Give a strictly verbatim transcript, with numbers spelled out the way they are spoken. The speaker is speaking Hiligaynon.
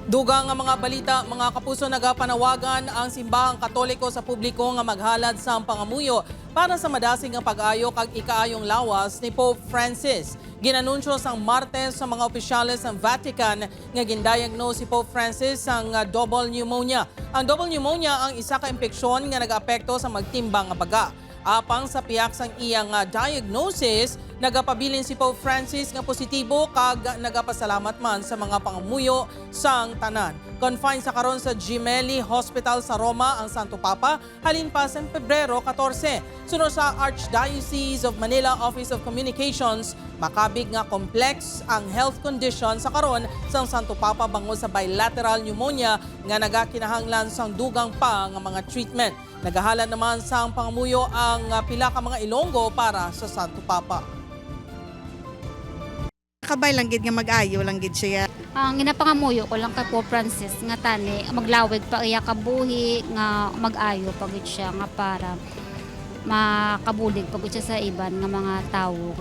Dugang nga mga balita, mga kapuso, nagapanawagan ang simbahang Katoliko sa publiko nga maghalad sang pangamuyo para sa madasig nga pag-ayo kag ikaayong lawas ni Pope Francis. Ginanunsyo sang Martes sa mga opisyales sang Vatican nga gindiagnose si Pope Francis sang, ah, double pneumonia. Ang double pneumonia ang isa ka impeksyon nga nagaapekto sa magtimbang nga baga. Apang sa pihak sang iya nga diagnosis, nagapabilin si Pope Francis nga positibo kag nagapasalamat man sa mga pangamuyo sang tanan. Confined sa karon sa Gemelli Hospital sa Roma ang Santo Papa halin pa sang Pebrero katorse. Suno sa Archdiocese of Manila Office of Communications, makabig nga complex ang health condition sa karon sang Santo Papa bangod sa bilateral pneumonia nga nagakinahanglan sang dugang pa nga mga treatment. Nagahalad naman sang pangamuyo ang, ah, pila ka mga Ilonggo para sa Santo Papa. Kabay lang gid nga mag-ayo lang gid siya. Ang ginapangamuyo ko lang kay Pope Francis nga tani maglawig pa iya kabuhi nga mag-ayo pa gid siya nga para makabulig pa gid siya sa iban nga mga tawo.